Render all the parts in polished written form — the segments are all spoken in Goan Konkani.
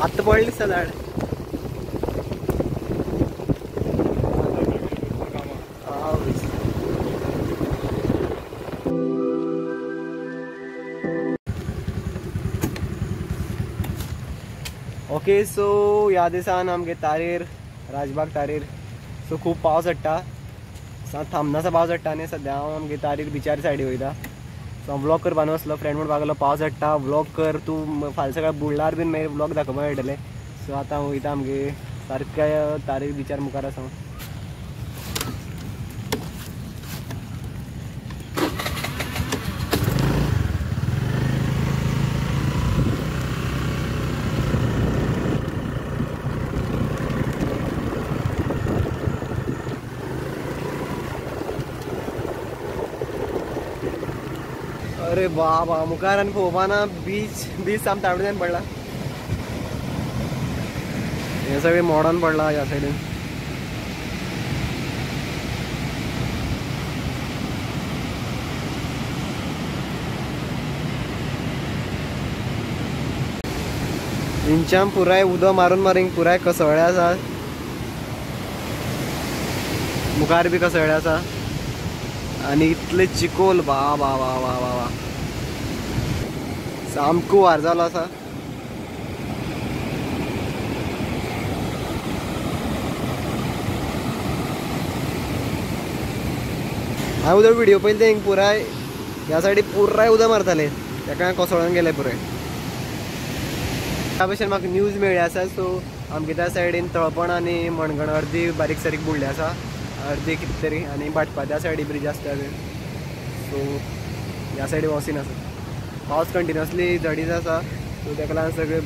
आत्तां पडलें दिसता झाड. ओके सो ह्या दिसान आमगे तारेर राजबाग तारेर सो खूब पावस पडटा, थांबनासा पावस पडटा आनी सद्या हांव आमगे तारीर बिचार सायडी वयता. सो हांव व्लॉग करपा वसलो, फ्रेंड म्हणपाक लागलो पावस पडटा व्लॉग कर तूं, फाल्यां सकाळीं बुडल्यार बीन मागीर व्लॉग दाखोवपाक मेळटलें. सो आतां हांव वयता आमगे सारक्या तारीर बिचार मुखार आसा हांव. अरे बाबा मुखार आनी पळोवपा ना बीच, बीच सामको तावडेच्यान पडला, हे सगळें मोडोन पडला ह्या सायडीन. इंच्यान पुराय उदक मारून मारून पुराय कसळ्ळे आसा, मुखार बी कसळ्ळे आसा आनी इतले चिकोल बा बा बा बा बा बा सामको वार जालो आसा. हांवें उदक व्हिडियो पयले तें पुराय ह्या सायडी पुराय उदक मारताले, तेका कोसळोन गेले पुराय. त्या भशेन म्हाका न्यूज मेळ्ळी आसा. सो आमगे त्या सायडीन तळपण आनी मणगण अर्दी बारीक सारीक बुडली आसा, अर्दी कितें तरी, आनी भाटपा त्या सायडी ब्रिज आसता. सो ह्या सायडी वॉसीन आसा, पावस कंटिन्युअसली झडीत आसा, सो तेका लागून सगळें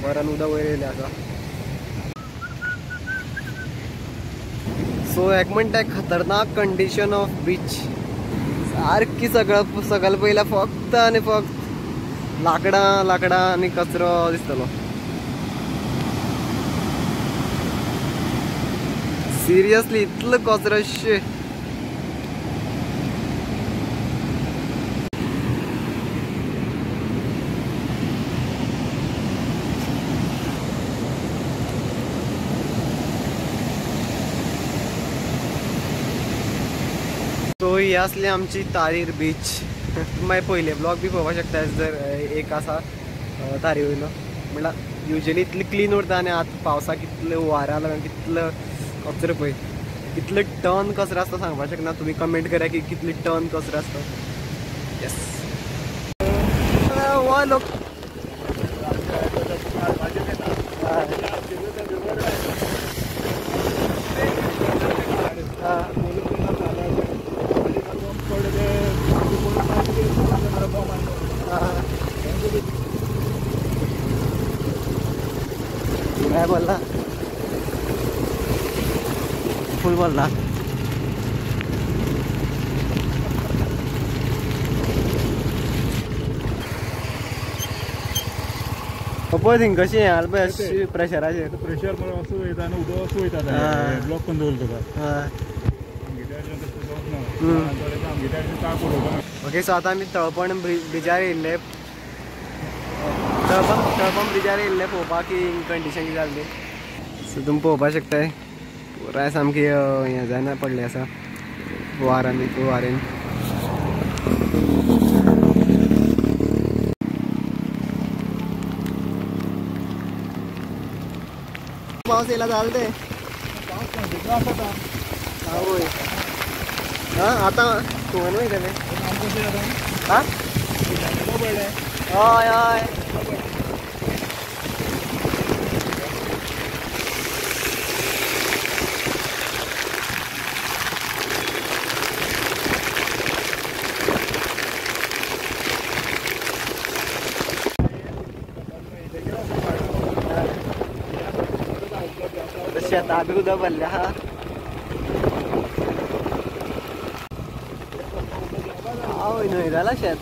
बऱ्यान उदक वयर येयलें आसा. सो एक म्हणटा खतरनाक कंडिशन ऑफ बीच, सारकी सगळं सगळें पयल्यार फक्त आनी फक्त लाकडां लाकडां आनी कचरो दिसतलो. सिरियसली इतलो कचरो शे. सो ही आसली आमची तारीर बीच. मागीर पयले ब्लॉग बी पळोवपाक शकता जर एक आसा तारी वयलो, म्हणल्यार युजली इतली क्लीन उरता आनी आतां पावसाक कितले हुवारा लागून कितलो कचरो पळय, कितले टन कचरो आसता सांगपाक शकना. तुमी कमेंट करा की कितले टन कचरो आसता. येस वा लोक काय बोलला फुल बोलला. पळय थिंग कशी पळय प्रेशराचेर प्रेशर असो वयता आनी उदक असो वयता, ब्लॉक करून दवरता तुका. ओके सो आतां आमी तळपण ब्रिजार येयल्ले, तळपण ब्रिजार येयल्ले पळोवपाक की कंडिशन कितें जाल्ली. सो तुमी पळोवपाक शकताय पुराय सामकी हें जायना पडलें आसा हुवारांनी हुवारेन. पावस येयला जालें तें. आवय आतां खंय वयतलें? आं हय हय शेतां बी उदक भरलें आहा. आवय न्हय जालां शेत.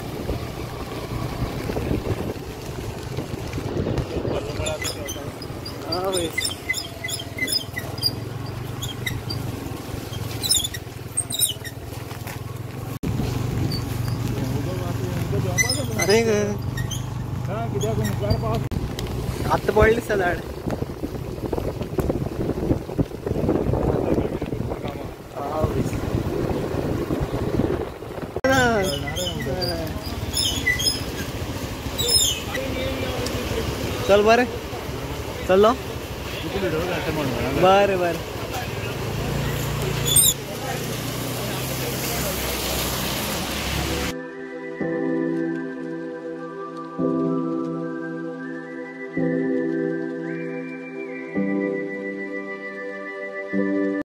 आवय अरे कित्याक मुखार पावस. आत्तां पडलें दिसता झाड. चल बरें चल्लो. बरें बरें.